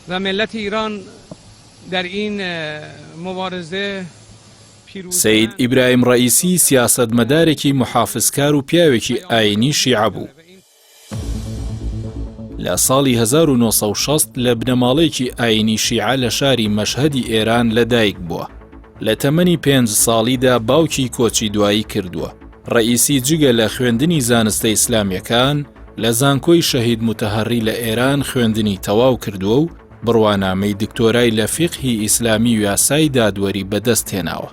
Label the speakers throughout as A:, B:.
A: و ملت ایران در این مبارزه
B: سەید ئیبراهیم ڕەئیسی سیاسەتمەدارێکی موحافزکار و پیاوێکی ئایینی شیعە بوو. لە ساڵی 1960 لە بنەماڵەیەکی ئایینی شیعە لە شاری مەشهەدی ئێران لەدایک بووە. لە تەمەنی پێنج ساڵیدا باوکی کۆچی دوایی کردووە. ڕەئیسی جگە لە خوێندنی زانستە ئیسلامییەکان، لە زانکۆی شەهید موتەهەڕی لە ئێران خوێندنی تەواو کردووە و بڕوانامەی دکتۆرای لە فیقهی ئیسلامی و یاسای دادوەری بەدەست هێناوە.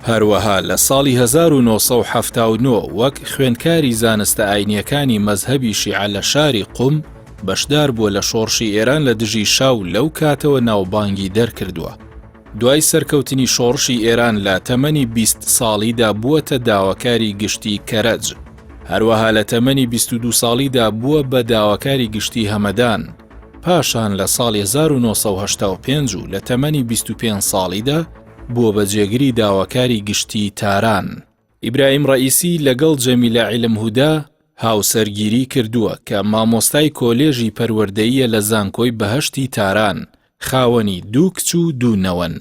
B: هەروەها لە ساڵی 1979 وەک خوێندکاری زانستە ئاینییەکانی مەزهەبی شیعە لە شاری قوم بەشدار بووە لە شۆڕشی ئێران لە دژی شا و لەو کاتەوە ناوبانگی دەرکردووە. دوای سەرکەوتنی شۆڕشی ئێران لە تەمەنی 20 ساڵیدا بووەتە داواکاری گشتی کەرەج. هەروەها لە تەمەنی 22 ساڵیدا بووە بە داواکاری گشتی هەمەدان. پاشان لە ساڵی 1985 و لە تەمەنی 25 ساڵیدا بووە بە جێگری داواکاری گشتی تاران. ئیبراهیم ڕەئیسی لەگەڵ جەمیلە عیلم هودا هاوسەرگیری کردووە کە مامۆستای کۆلێژی پەروەردەییە لە زانکۆی بەهەشتی تاران، خاوەنی دوو کچ و دوو نەوەن.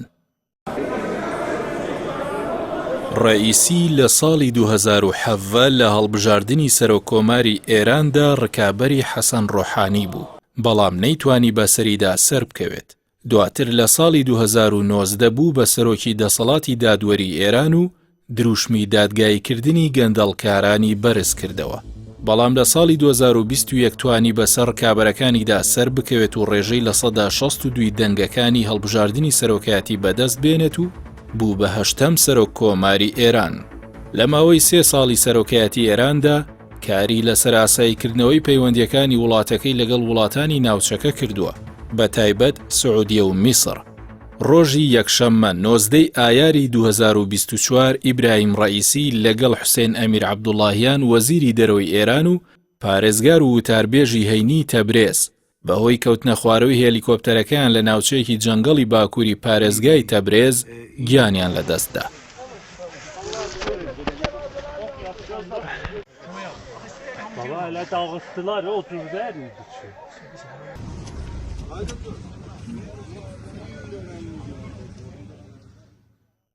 B: ڕەئیسی لە ساڵی 2017 لە هەڵبژاردنی سەرۆککۆماری ئێراندا ڕکابەری حەسەن ڕۆحانی بوو، بەڵام نەیتوانی بەسەریدا سەربکەوێت. دواتر لە ساڵی 2019 بوو بە سەرۆکی دەسەڵاتی دادوەری ئێران و دروشمی دادگاییکردنی گەندەڵکارانی بەرز کردەوە. بەڵام لە ساڵی 2021 توانی بەسەر ڕکابەرەکانیدا سەربکەوێت و ڕێژەی 62% ی دەنگەکانی هەڵبژاردنی سەرۆکایەتی بەدەست بێنێت و بوو بە هەشتەم سەرۆک کۆماری ئێران. لە ماوەی سێ ساڵی سەرۆکایەتی ئێراندا کاری لەسەر ئاساییکردنەوەی پەیوەندییەکانی وڵاتەکەی لەگەڵ وڵاتانی ناوچەکە کردووە، بەتایبەت سعودیە و میسڕ. ڕۆژی یەکشەممە 19 ی ئایاری 2024 ئیبراهیم ڕەئیسی لەگەڵ حوسێن ئەمیر عەبدوڵاهیان وەزیری دەرەوەی ئێران و پارێزگار و وتاربێژی هەینی تەبرێز بەهۆی کەوتنەخوارەوەی هێلیکۆپتەرەکەیان لە ناوچەیەکی جەنگەڵی باکووری پارێزگای تەبرێز گیانیان لەدەستدا.